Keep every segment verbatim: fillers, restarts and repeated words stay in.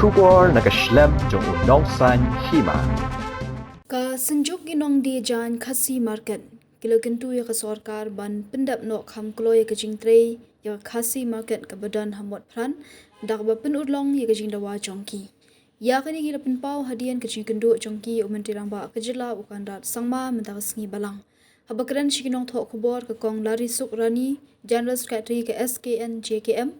Khubor na ka shlem jong u nongsaiñ hima. Ka Synjuk ki Nongdie Jaiñ Khasi Market ki la kyntu ïa ka sorkar ban pyndep noh kham kloi ïa ka jingtrei ïa ka Khasi Market kaba don ha Motphran da kaba pynurlong ïa ka jingdawa jong ki. Ïa kane ki la pynpaw hadien ka jingkynduh jong ki ïa u Myntri Rangbah ka jylla u Conrad Sangma mynta ka sngi Balang. Haba kren sha ki nongthoh khubor ka Kong Larisuk Rani, General Secretary ka S K N J K M,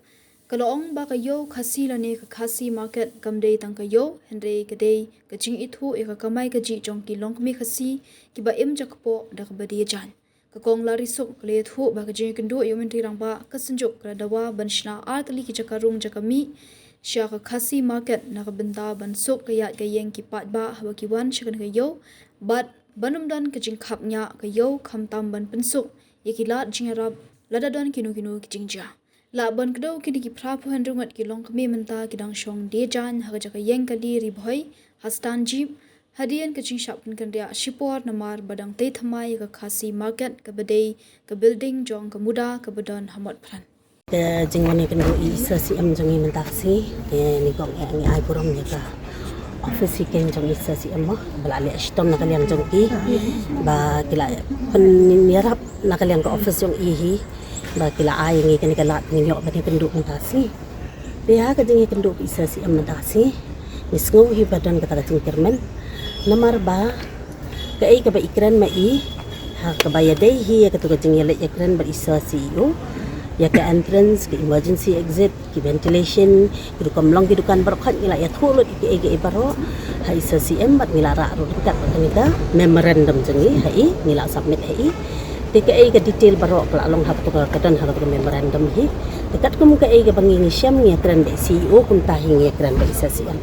ka la ong ba ka ïew Khasi lane ka Khasi Market kam dei tang ka ïew, hynrei ka dei ka jingithuh ïa ka kamai kajih jong ki longkmie Khasi kiba im jakpoh da kaba die jaiñ. Ka Kong Larisuk ka la ïathuh ba ka jingkynduh ïa u Myntri Rangbah ka Synjuk ka la dawa ban shna ar tylli ki jaka rung jaka mih sha ka Khasi Market na ka bynta ban suk ka ïaid ka ïeng ki paidbah haba ki wan sha kane ka ïew, bad ban ym don ka jingkhapngiah ka ïew khamtam ban pynsuk ïa ki lad jingïarap lada don kino kino ki jingjia. Lah ban kdew kine ki phra phew hynriew ngut ki longkmie mynta ki dang shong die jaiñ ha ka jaka ïeng kali Ri Bhoi ha stand jeep hadien ka jingshah pynkynriah shipor namar ba dang tei thymmai ïa ka Khasi Market kaba dei ka building jong ka MUDA kaba don ha Motphran. Ka jingwan ïakynduh i Sir C M jong i mynta ka sngi, te nyngkong eh ngi ai burom ïa ka office hi keiñ jong i Sir C M mo, ba la leh shitom na ka liang jong ki, ba ki la pynïarap na ka liang ka office jong i hi, ba ki la ai ïa ngi kane ka lad ngin ïoh ban ïakynduh mynta ka sngi. Te ha ka jingïakynduh i Sir C M mynta ka sngi, ngi sngew hi ba don kata ka jingkyrmen. Namar ba kaei kaba i kren ma i, ha kaba ïadei hi ïa katu ka jingïaleit ïakren bad i Sir C E O ïa ka entrance, ka emergency exit, ki ventilation, ki rukom long ki dukan baroh, ngi la ïathuh lut ïa kaei kaei baroh ha i Sir C M bad ngi la rah ruh ryngkat bad kane ka memorandum jong ngi ha i, ngi la submit ha i. Te kaei ka detail baroh ka la long ha katu ka, ka don ha katu ka memorandum hi. Te katkum kaei kaba ngi ngi shem ngi ïakren bad i C E O, kumta hi ngi ïakren bad i Sir C M.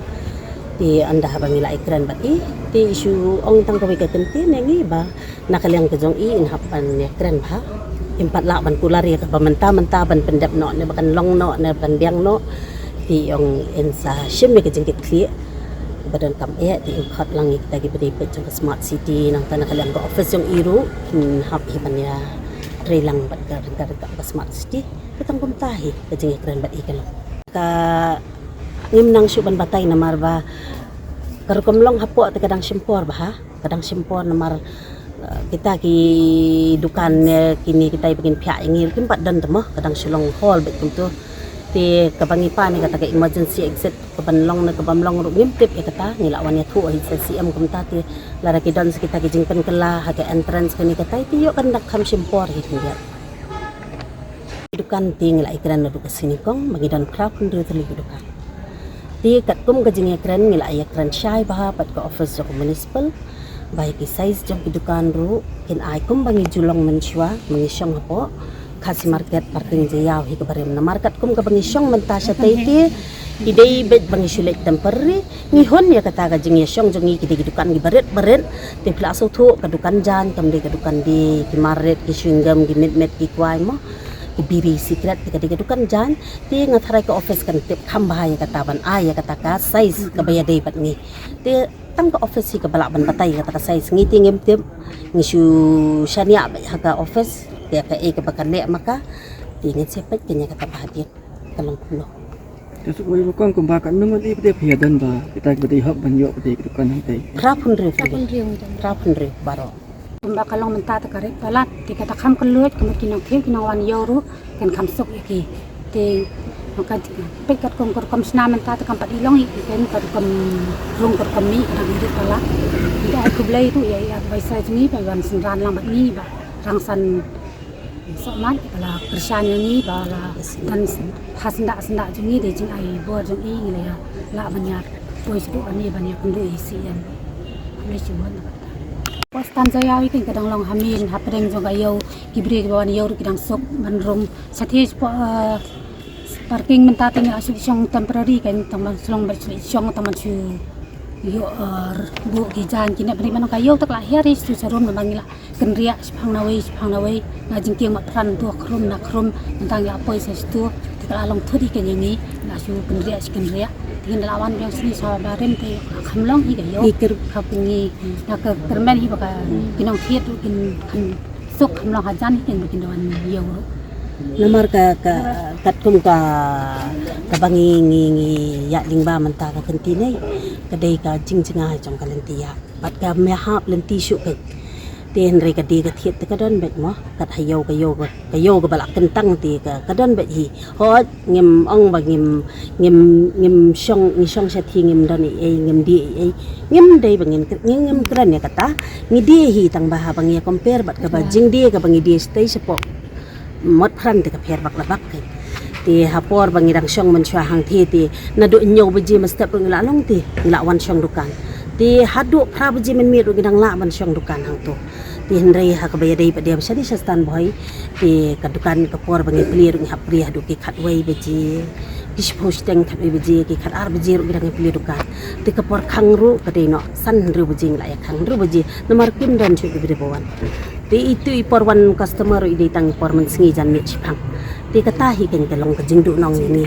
Te ynda haba ngi la ïakren bad i, te i shu ong tang kawei ka kyntien ïa ngi ba na ka liang ka jong i yn hap ban ïakren bha. Ym pat lah ban kular ïa kaba mynta mynta ban pyndep noh ne ba kan long noh ne ban biang noh. Te i ong yn sa shim ïa ka jingkitkhlieh ba donkam eh, te yn khot lang ïa kita kiba dei peit jong ka smart city, nangta na ka liang ka office jong i ruh yn hap hi ban ïatrei lang bad ka ryngkat ryngkat ka smart city. Te tang kumta hi ka jingïakren bad i ka long. Ka ngim nang shuh ban batai namar ba ka rukom long hapoh te ka dang shim por bha, ka dang shim por namar, eh, kita ki dukan ne kine kita kiba kin phiah ïa ngi ruh kim pat don te mo, ka dang shu long hall beit kumtu. Te kaba ngi pan ïa kata ka emergency exit kaban long ne kabym long ruh ngim tip ïa kata, ngi la wan ïathuh ha i Sir C M kumta, te lada ki don sa kita ki jingpynkylla ha ka entrance kane katai, te ïoh kan dang kham shim por hi khyndiat. Ki dukan te ngi la ïakren naduh ka sngi nyngkong ba ngi don phra phew hynriew tylli ki dukan. Te katkum ka jingïakren ngi la ïakren shai bha bad ka office jong ka municipal ba ïa ki size jong ki dukan ruh kin ai kumba ngi ju long mynshuwa ba ngi shong hapoh Khasi Market parking jaïaw hi kaba rim, namar katkum kaba ngi shong mynta shatei te i dei beit ba ngi shu leit temporary. Ngi hun ïa kata ka jingïashong jong ngi ki dei ki dukan kiba rit ba rit. Te phi la sngewthuh ka dukan jaiñ kam dei ka dukan die, ki mar rit, ki chewing gum, ki mit mit, ki kwai mo, ki biri, sikret, te ka dei ka dukan jaiñ. Te nga tharai ka office kan tip kham bha ïa kata ban ai ïa kata ka size kaba ïadei bad ngi. Te tang ka office hi kaba lah ban batai ïa kata ka size, ngi te ngim tip. Ngi shu shaniah beit ha ka office, te kaei kaba kan leh ma ka, te ngin sa peit keiñ ïa kata bha hadien. Ka long kumno. Te shu wei ba kong kumba ka nung ngan i ba dei phi ïa don ba kita kiba dei hok ban ïoh ba dei ki dukan hangtei. Phra phew hynriew. Phra phew hynriew. Phra phew hynriew baroh. Kumba ka long mynta te ka rit palat, te kata kham kylluid, ka mut ki nongthied ki nongwan ïew ruh kan kham suk ïa ki. Te ka peit katkum ka rukom shna mynta te kam pat i long hi, ka rukom rung ka rukom mih ka dang i rit palat. Te ai khublei ruh ïa i adviser jong ngi ba wan synran lang bad ngi ba rangsan Sohmat ba la kyrshan ïa ngi ba la, dan ha syndah syndah jong ngi, dei jingai bor jong i ngi la ïa lah ban ïa poi shuh ban ïa, ban ïa kynduh ïa i C M. Khublei shibun. Pos tan jaya ïa kane ka dang long ha main hapdeng jong ka ïew, ki briew kiba wan ïew ruh ki dang suk ban rung. Shatei sha, eh, parking mynta te ngi la shu shong temporary, kan tang ban shu long ban shu shong tang ban shu ïoh, eh, buh ki jaiñ kine, ban ïa ban ka ïew te ka la hiar ïa shu sharum namar ngi la kynriah shipang nawei shipang nawei, na jingkieng Motphran to khrum na khrum, mynta ngi la poi sa shuh, te ka la long thut hi kane ngi la shu kynriah shi kynriah. Te ngi la wan biang shini sha barim te kham long hi ka ïew. Ngi kyrpad ngi na ka kyrmen hi ba ka ki nongthied ruh kin kham suk, kham long hajan hi kin ba kin da wan ïew ruh. Namar ka, ka katkum ka, kaba ngi, ngi, ngi ïaid lyngba mynta ka kynti ne, ka dei ka jingjngai jong ka lynti ïa. Bad ka mih hap lynti shuh ka. Te hynrei ka dei ka thied te ka don beit mo, kat ha ïew ka ïew ka, ka ïew kaba la kyntang te ka, ka don beit hi. Hooid, ngim ong ba ngim, ngim, ngim shong, ngi shong shathie, ngim don ei ei, ngim die ei ei. Ngim dei ba ngin, ngim, ngim kren ïa kata. Ngi die hi tang ba haba ngi compare bad kaba jingdie kaba ngi die shatei shapoh Mot Phran te ka pher bak la bak. Te ha por ba ngi dang shong mynshuwa hangthie te, naduh hynñiew baje mynstep ruh ngi la long te, ngi la wan shong dukan. Te haduh phra baje mynmiet ruh ngi dang lah ban shong dukan hangto. Te hynrei ha kaba ïadei pat de ba shadei sha Stan Bhoi, te ka dukan ka por ba ngi plie ruh ngi hap plie haduh ki khatwei baje, ki shiphew shiteng khatwei baje, ki khatar baje ruh ngi dang ïa plie dukan. Te ka por khang ruh ka dei noh san hynriew baje ngi la ïa khang, hynriew baje. Namar kim don shuh ki briew ba wan. Te itu i por wan customer ruh i dei tang i por mynsngi janmiet shipang. Te kata hi kan ka long ka jingduhnong ïa ngi.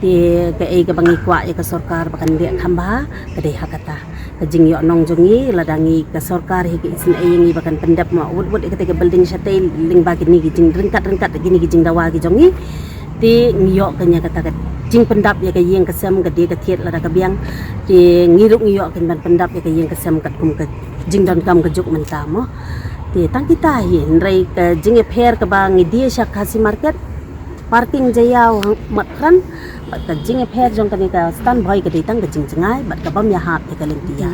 Te kaei kaba ngi kwah ïa ka sorkar ba kan leh kham bha, ka dei ha kata. Ka jingïohnong jong ngi, lada ngi ka sorkar hi ka isynei ïa ngi ba kan pyndep ma wut wut ïa kata ka building shatei lyngba kine ki jingryngkat ryngkat kine ki jingdawa ki jong ngi. Te ngi ïoh kan ïa kata ka jingpyndap ïa ka ïing ka sem, ka die ka thied lada ka biang. Te ngi ruh ngi ïoh kan ban pyndap ïa ka ïing ka sem katkum ka jingdonkam ka juk mynta mo. Te tang kita hi, hynrei ka jingïapher kaba ngi die sha Khasi Market, parking jaiaw Mot Phran, bad ka jingïapher jong kane ka Stan Bhoi ka dei tang ka jingjngai bad ka bym ïahap ïa ka lynti ïa.